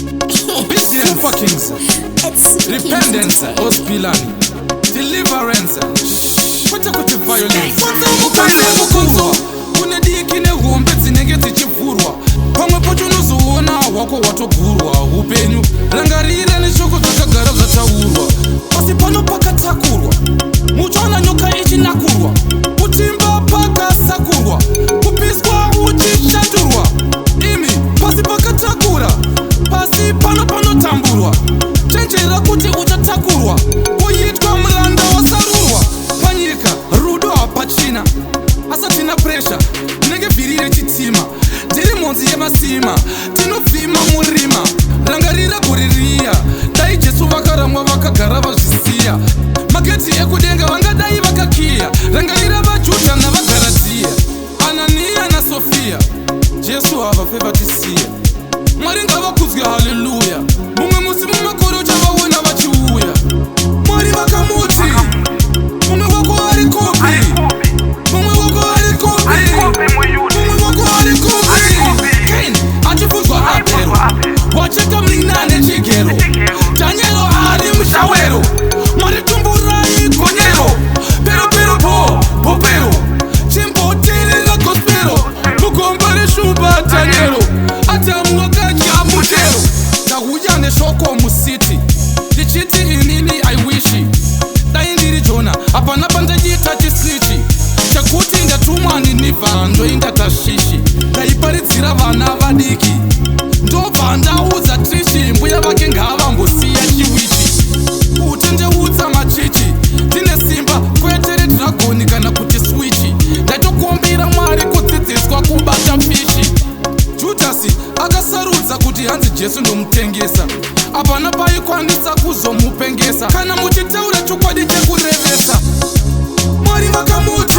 Obedience, Kings, It's repentance, ospilani, deliverance, kwete kuti violence. Mukadzi Mukonzo une diki nehombe dzinenge dzichivhurwa, pamwe pacho unozoona hwako hwatogurwa. Upenyu rangarira neshoko zvakagara zvataurwa. Pasi pano pakatakurwa, muchaona nyoka ichinakurwa, kutimba pakasakurwa, kupiswa uchishaturwa. Imi, pasi pakatakura, pasi pano panotamburwa. Chenjera kuti uchatakurwa kuitwa muranda wasarurwa. Panyika rudo hapachina, asatina pressure tinenge vhiri rechitima. Ndiri mhonzi yemasima, tinobvima murima. Rangarira gore riya, dai Jesu vakaramwa, vakagara vazvisiya, magedhi ekudenga vangadai vakakiya. Rangarira vaJudha navaGaratiya, Ananiya naSofiya, Jesu havafe vatisiya. Mwari ngavakudzwe, haleluya. Mumwe musi mumakore uchavaona vachiuya. Mwari vakamuti, "Mumwe wako ari kupi? Mumwe wako ari kupi? Mumwe wako ari kupi?" Kain achibvunzwa Abhero, wacheka munin'ina nechigero. Dhanielo ari mushawero. Mwari tumburai gonyero. Pero pero po popero, chimboteerera gospel. Mugomba reshumba Dhanielo, Adhamu wakadya muchero. Ndauya neshoko mucity ndichiti inini I wish dai ndiri Jona. Hapana pandachiita chisnitch chekuti ndatumwa Ninivha, ndoinda Tashishi. Ndaiparidzira vana vadiki, ndobva ndaudza Trishi mbuya vake ngavambosiya chiwitch, kutendeutsa machichi. Ndine simba kwete redragoni kana kuti switch. Ndaitokumbira Mwari kudzidziswa kubata fish. Judhasi akasarudza kuti hanzi Jesu ndomutengesa, hapana paikwanisa kuzomupengesa kana muchitaura chokwadi chekurevesa. Mwari vakamuti